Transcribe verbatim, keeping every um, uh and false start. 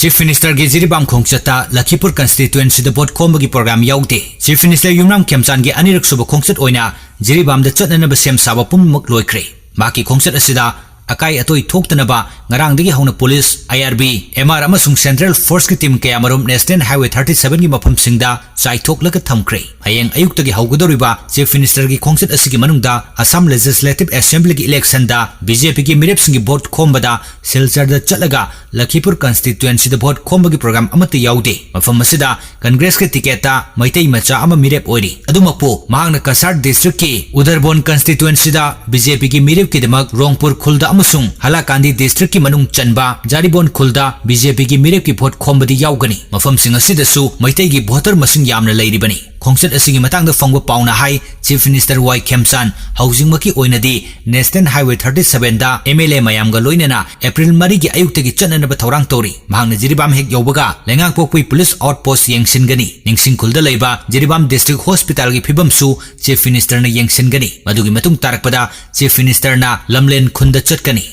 Chief Ministerꯒꯤ Jiribam ꯈꯣꯡꯆꯠꯇ ꯂꯈꯤꯄꯨꯔ constituencyꯗ vote ꯈꯣꯝꯕꯒꯤ program ꯌꯥꯎꯗꯦ꯫ Chief Minister ꯌꯨꯝꯅꯥꯝ ꯈꯦꯝꯆꯥꯟꯒꯤ ꯑꯅꯤꯔꯛ ꯁꯨꯕ ꯈꯣꯡꯆꯠ ꯑꯣꯏꯅ ꯖꯤꯔꯤꯕꯥꯝꯗ ꯆꯠꯅꯅꯕ ꯁꯦꯝ ꯁꯥꯕ ꯄꯨꯝꯅꯃꯛ ꯂꯣꯏꯈ꯭ꯔꯦ꯫ ꯃꯍꯥꯛꯀꯤ ꯈꯣꯡꯆꯠ ꯑꯁꯤꯗ ꯑꯀꯥꯏ ꯑꯇꯣꯏ ꯊꯣꯛꯇꯅꯕ ꯉꯔꯥꯡꯗꯒꯤ ꯍꯧꯅ police, IRB, MR ꯑꯃꯁꯨꯡ central forceꯀꯤ team ꯀꯌꯥꯃꯔꯨꯝ National Highway thirty sevenꯒꯤ ꯃꯐꯝꯁꯤꯡꯗ ꯆꯥꯏꯊꯣꯛꯂꯒ ꯊꯝꯈ꯭ꯔꯦ꯫ ꯍꯌꯦꯡ ꯑꯌꯨꯛꯇꯒꯤ ꯍꯧꯒꯗꯧꯔꯤꯕ Chief Ministerꯒꯤ ꯈꯣꯡꯆꯠ ꯑꯁꯤꯒꯤ ꯃꯅꯨꯡꯗ Assam Legislative Assemblyꯒꯤ electionꯗ BJPꯒꯤ ꯃꯤꯔꯦꯞꯁꯤꯡꯒꯤ vote ꯈꯣꯝꯕꯗ ꯁꯤꯜꯆꯔꯗ ꯆꯠꯂꯒ ꯂꯈꯤꯄꯨꯔ constituencyꯗ vote ꯈꯣꯝꯕꯒꯤ program ꯑꯃꯠꯇ ꯌꯥꯎꯗꯦ꯫ ꯃꯐꯝ ꯑꯁꯤꯗ Congressꯀꯤ ticketꯇ ꯃꯩꯇꯩ ꯃꯆꯥ ꯑꯃ ꯃꯤꯔꯦꯞ ꯑꯣꯏꯔꯤ꯫ ꯑꯗꯨꯃꯛꯄꯨ ꯃꯍꯥꯛꯅ Cachar districtꯀꯤ ꯎꯗꯔꯕꯣꯟ constituencyꯗ BJPꯒꯤ ꯃꯤꯔꯦꯞꯀꯤꯗꯃꯛ ꯔꯣꯡꯄꯨꯔ ꯈꯨꯜꯗ ꯑꯃꯁꯨꯡ ꯍꯂꯥꯀꯥꯟꯗꯤ districtꯀꯤ ꯃꯅꯨꯡ ꯆꯟꯕ ꯖꯥꯔꯤꯕꯣꯟ ꯈꯨꯜꯗ BJPꯒꯤ ꯃꯤꯔꯦꯞꯀꯤ vote ꯈꯣꯝꯕꯗꯤ ꯌꯥꯎꯒꯅꯤ꯫ ꯃꯐꯝꯁꯤꯡ ꯑꯁꯤꯗꯁꯨ ꯃꯩꯇꯩꯒꯤ voter ꯃꯁꯤꯡ ꯌꯥꯝꯅ ꯂꯩꯔꯤꯕꯅꯤ꯫ ꯈꯣꯡꯆꯠ ꯑꯁꯤꯒꯤ ꯃꯇꯥꯡꯗ ꯐꯪꯕ ꯄꯥꯎꯅ ꯍꯥꯏ, Chief Minister ꯋꯥꯏ ꯈꯦꯝꯆꯥꯟ ꯍꯧꯖꯤꯛꯃꯛꯀꯤ ꯑꯣꯏꯅꯗꯤ National Highway thirty sevenꯗ MLA ꯃꯌꯥꯝꯒ ꯂꯣꯏꯅꯅ April ꯃꯔꯤꯒꯤ ꯑꯌꯨꯛꯇꯒꯤ ꯆꯠꯅꯅꯕ ꯊꯧꯔꯥꯡ ꯇꯧꯔꯤ꯫ ꯃꯍꯥꯛꯅ ꯖꯤꯔꯤꯕꯥꯝ ꯍꯦꯛ ꯌꯧꯕꯒ ꯂꯩꯉꯥꯛꯄꯣꯛꯄꯤ police outpost ꯌꯦꯡꯁꯤꯟꯒꯅꯤ꯫ ꯅꯤꯡꯁꯤꯡ ꯈꯨꯜꯗ ꯂꯩꯕ ꯖꯤꯔꯤꯕꯥꯝ district hospitalꯒꯤ ꯐꯤꯕꯝꯁꯨ Chief Ministerꯅ ꯌꯦꯡꯁꯤꯟꯒꯅꯤ꯫ ꯃꯗꯨꯒꯤ ꯃꯇꯨꯡ ꯇꯥꯔꯛꯄꯗ Chief Ministerꯅ ꯂꯝꯂꯦꯟ ꯈꯨꯟꯗ ꯆꯠꯀꯅꯤ꯫